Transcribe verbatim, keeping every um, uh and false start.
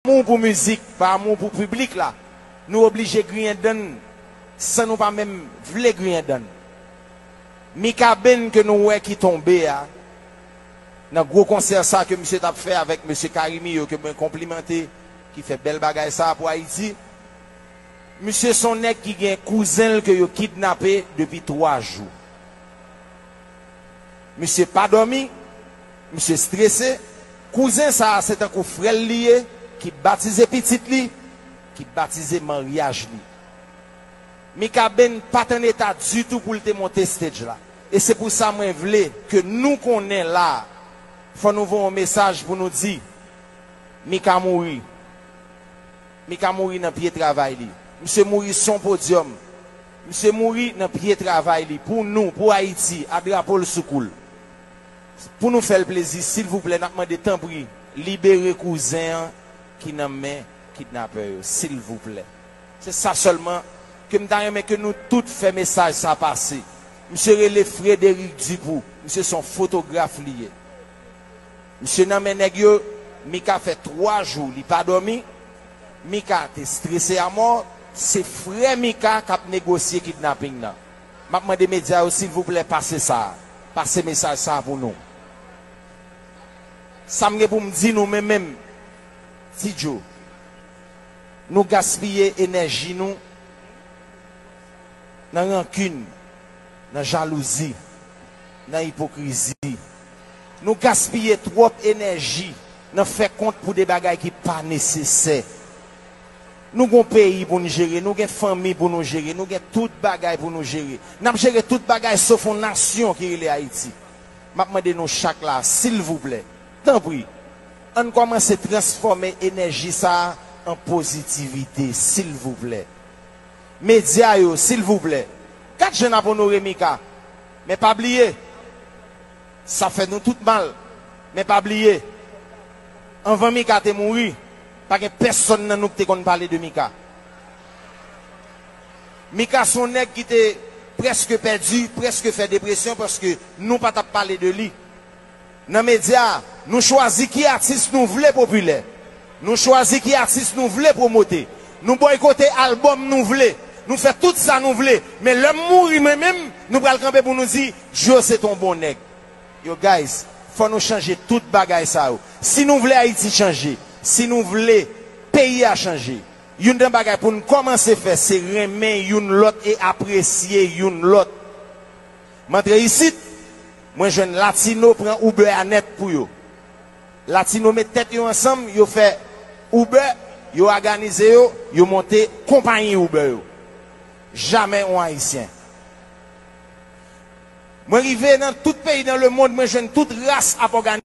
amou pou mizik, pa amou pou piblik la, nou oblije griyen dann san nou pa menm vle griyen dann. Mika Benn ke nou wè ki tonbe a, nan gwo konsè sa ke misye t ap fè avèk mesye Carimi yo, ke mwen konplimante, ki fè bèl bagay sa pou Ayiti. Misye se yon nèg ki gen kouzen l ke yo kidnape depi twa jou. Misye pa dòmi, misye strese. Kouzen sa a se tankou frè l li ye, ki batize pitit li, ki batize maryaj li. Mika Benn pa t an eta ditou pou l te monte stage la. E se pou sa mwen vle ke nou konnen la, fò nou voye yon mesaj pou nou di, Mika mouri. Mika mouri nan pye travay li. Misye mouri sou yon podyòm. Misye mouri nan pye travay li. Pou nou, pou Ayiti, a drapo l sou kou l. Pou nou fè l plezi, silvouplè, n ap mande tanpri, libere kouzen an ki nan men kidnapè yo, silvouplè. Se sa sèlman ke m ta renmen ke nou tout fè mesaj sa pase. Misye rele Frédéric Dupou. Misye se yon fotograf li ye. Misye nan men nèg yo, Mika fè twa jou li pa dòmi. Mika te strese amò. Se frè Mika k ap negosye kidnaping nan. M ap mande medya yo, silvouplè, pase sa. Pase mesaj sa pou nou. Sa m gen pou m di nou, men menm, Ti Djo, nou gaspiye enèji nou nan rankin, nan jalouzi, nan ipokrizi. Nou gaspiye twòp enèji nan fè kont pou de bagay ki pa nesesè. Nou gon peyi pou n jere, nou gen fanmi pou nou jere, nou gen tout bagay pou nou jere. N ap jere tout bagay sof yon nasyon ki rele Ayiti. M ap mande nou chak la, silvouplè, tanpri, ann kòmanse transfòme enèji sa a an pozitivite, silvouplè. Medya yo, silvouplè, gad jan n ap onore Mika. Men pa bliye, sa fè nou tout mal. Men pa bliye, anvan Mika te mouri, pa gen pèsonn nan nou ki te konn pale de Mika. Mika se yon nèg ki te prèske pèdi, prèske fè depresyon paske nou pa t ap pale de li. Nan medya, nou chwazi ki atis nou vle popilè. Nou chwazi ki atis nou vle pwomote. Nou bòykote albòm nou vle. Nou fè tout sa nou vle. Men lè m mouri mwen menm, nou pral kanpe pou nou di, Djo se t on bon nèg. Yo, guys, fò nou chanje tout bagay sa yo. Si nou vle Ayiti chanje, si nou vle peyi a chanje, youn nan bagay pou n kòmanse fè, se renmen youn lòt e apresye youn lòt. M antre isit, mwen jwenn Latino pran Uber a nèt pou yo. Latino met tèt yo ansanm, yo fè Uber, yo òganize yo, yo monte konpayi Uber yo. Jamè yon Ayisyen. Mwen rive nan tout peyi nan lemonn, mwen jwenn tout ras ap òganize.